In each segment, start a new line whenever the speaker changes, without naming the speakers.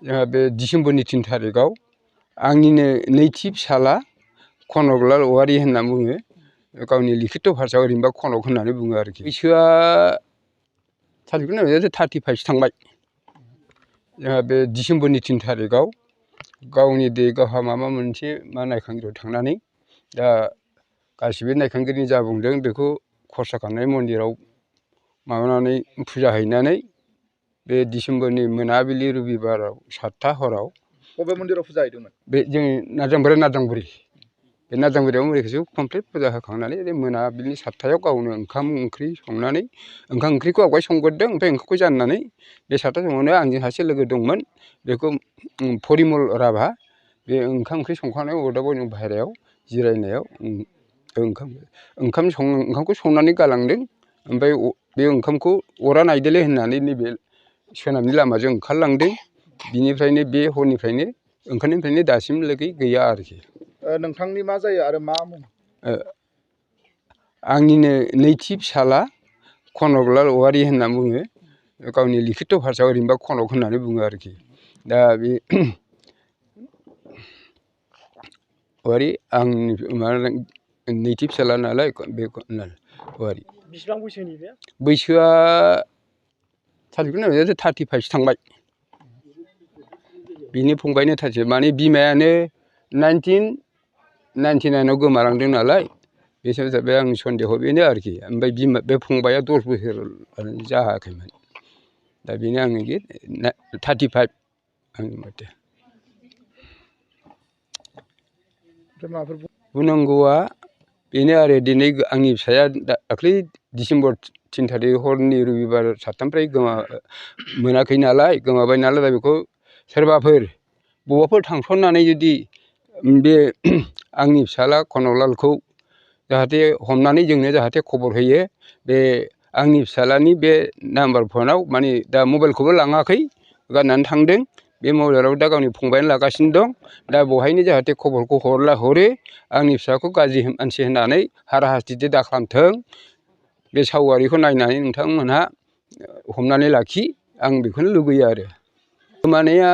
जोंहा बे डिसेम्बरनि 3 थारिखआव आंनिनो नैथि फिसाला कनकलाल औवारि होनना बुङो। गावनि लिखित' भाषायाव ओरैनोबा कनक होननानै बुङो आरोखि। बैसोआ सानसेखौनो 35 थांबाय। जोंहा बे डिसेम्बरनि 3 थारिखआव गावनि गावहा माबा मोनसे नायखांग्रायाव थांनानै दा गासिबो नायखांगिरिनि जा बुंदों बेखौ खरसाखांनाय मन्दिराव माबानानै फुजा हैनानै बे डिसेम्बरनि मोनाबिलि रबिबाराव 7था हराव
बबे मन्दिराव फुजा हैदोंमोन?
बे जोंनि नारजांबुरि बे नारजांबुरियाव मन्दिरखौ कमप्लिट फुजा होखांनानै मोनाबिलिनि 7थायाव गावनो ओंखाम ओंख्रि संनानै ओंखाम ओंख्रिखौ आवगाय संग्रोदों, ओमफ्राय ओंखामखौ जाननानै बे 7था समावनो आंजों सासे लोगो दंमोन, बेखौ परिमल राभा, बे ओंखाम ओंख्रि संखांनाय अरदाबाव जों बाहेरायाव जिरायनायाव ओंखामखौ संनानै गालांदों। ओमफ्राय बे ओंखामखौ अरा नायदोलै होननानै नैबे सोनाबनि लामाजों ओंखारलांदों। बिनिफ्रायनो बे हरनिफ्रायनो ओंखारनायनिफ्रायनो दासिमहालागै गैया आरोखि।
नोंथांनि मा जायो आरो मा मुं?
आंनिनो नैथि फिसाला कनकलाल औवारि होनना बुङो। गावनि लिखित' भाषायाव ओरैनोबा कनक होननानै बुङो आरोखि। दा बे औवारि आंनि नैथि फिसाला नालाय बे औवारि।
बेसेबां बैसोनि बे?
बैसोआ सानसेखौनो 35 थांबाय। बिनि फंबायनो 37, माने बिमायानो 1999आव गोमालांदों नालाय, बे समाव जाबाय आंनि सन्देह बेनो आरोखि। ओमफ्राय बे फंबाया 10 बोसोर जायाखैमोन। दा बेनो आंनि 35 आंनि मथे। बुंनांगौआ बेनो आरो दिनै आंनि फिसाया दाख्लै डिसेम्बर 3 थारिख हरनि रबिबार 7थानिफ्राय मोनाखै नालाय, गोमाबाय नालाय, दा बेखौ सोरबाफोर बबावबाफोर थांसननानै जुदि बे आंनि फिसाला कनकलालखौ जाहाथे हमनानै जोंनो जाहाथे खबर होयो। बे आंनि फिसालानि बे नाम्बार फनाव माने दा मबाइलखौबो लाङाखै, गारनानै थांदों। बे मबाइलाव दा गावनि फंबायानो लागासिनो दं। दा बेवहायनो जाहाथे खबरखौ हरो, आंनि फिसाखौ गाज्रि मानसि होननानै हाराहास्थिदो दाखालामथों। बे सावगारिखौ नायनानै नोंथांमोनहा हमनानै लाखि, आं बेखौनो लुबैयो आरो। गोमानाया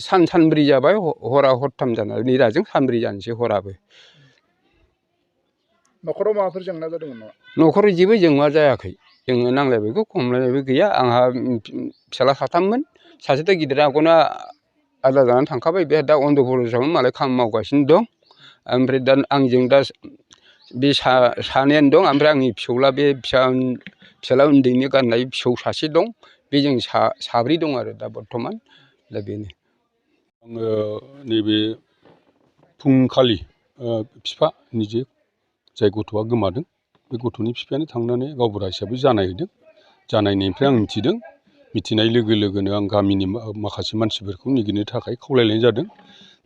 सानब्रै जाबाय, हरा हरथाम जानानै नै दाजों सानब्रै जानोसै हराबो।
न'खराव माबाफोर जेंना जादोंमोन नामा?
न'खराव जेबो जेंना जायाखै। जोङो नांलायनायबो खमलायनायबो गैया। आंहा फिसाला 3मोन। सासेथ' गिदिरा आगोलावनो आलादा जानानै थांखाबाय, बे दा अन्ध्र प्रदेशआवनो मालाय खामानि मावगासिनो दं। ओमफ्राय दा आंजों दा बे सानैयानो दं। ओमफ्राय आंनि फिसौला, बे फिसाला उन्दैनि गारनाय फिसौ सासे दं। बे जों साब्रै दं आरो दा बर्थमान। दा बेनो।
आङो नैबे फुंखालि बिफा निजे जाय गथ'आ गोमादों, बे गथ'नि बिफायानो थांनानै गावबुरा हिसाबै जानायहैदों। जानायनिफ्राय आं मिथिदों। मिथिनाय लोगो लोगोनो आं गामिनि माखासे मानसिफोरखौ नागिरनो थाखाय खावलायनाय जादों।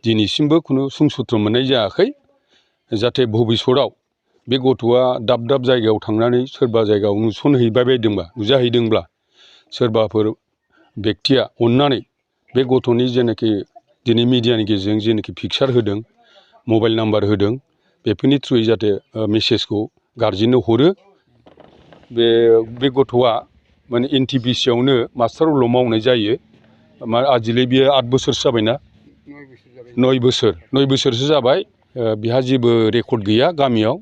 दिनैसिमबो खुनु सुंसुत्र मोननाय जायाखै। जाहाथे भबिसतआव बे गथ'आ दाब दाब जायगायाव थांनानै सोरबा जायगायाव नुजाहैदोंब्ला सोरबाफोर बेक्तिया अननानै बे गथ'नि जेनाखि दिनै मिडियानि गेजेरजों जेनाखि पिकचार होदों, मबाइल नाम्बार होदों, बेफोरनि थ्रुयै जाहाथे मेसेजखौ गारजेननो हरो। बे गथ'आ माने NTPC आवनो मास्टार रल मावनाय जायो। आजिलै बियो 8 बोसोरसो जाबायना? 9 बोसोरसो जाबाय। बिहा जेबो रेकर्ड गैया गामियाव।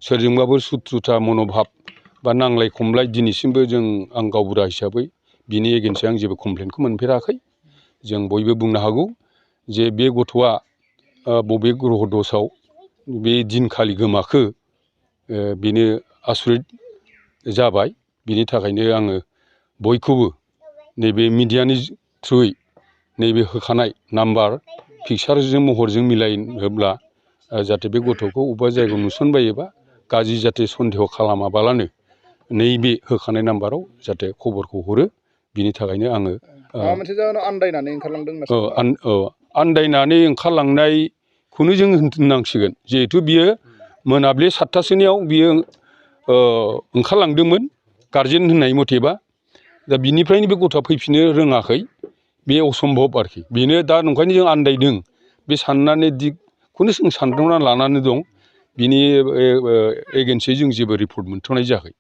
सोरजोंबाबो सुथ्रुता मनभाब बा नांलाय खमलाय दिनैसिमबो आं गावबुरा हिसाबै बिनि एगेन्स्टै आं जेबो कमप्लेनखौ मोनफेराखै। जों बयबो बुंनो हागौ जे बे गथ'आ बबे ग्रह दसाव बे दिनखालि गोमाखो, बेनो आसरित जाबाय। बिनि थाखायनो आङो बयखौबो नैबे मिडियानि थ्रुयै नैबे होखानाय नाम्बार पिकचारजों महरजों मिलायोब्ला जाहाथे बे गथ'खौ अबेबा जायगायाव नुसनबायोबा गाज्रि जाहाथे सन्देह खालामाबालानो नैबे होखानाय नाम्बाराव जाहाथे खबरखौ हरो। बिनि थाखायनो आङो
माबा मोनसे जाहोनाव आन्दायनानै ओंखारलांदों होनना सानो?
आन्दायनानै ओंखारलांनायखौनो जों होननांसिगोन। जिहेथु बियो मोनाबिलि 7थासोनियाव बियो ओंखारलांदोंमोन गारजेन होननाय मथेबा। दा बिनिफ्रायनो बे गथ'आ फैफिननो रोङाखै। बे असम्भब आरोखि। बेनो दा नंखायनो जों आन्दायदों। बे साननानै दिगखौनो जों सानदांना लानानै दं। बिनि एगेन्स्टै जों जेबो रिपर्ट मोनथ'नाय जायाखै।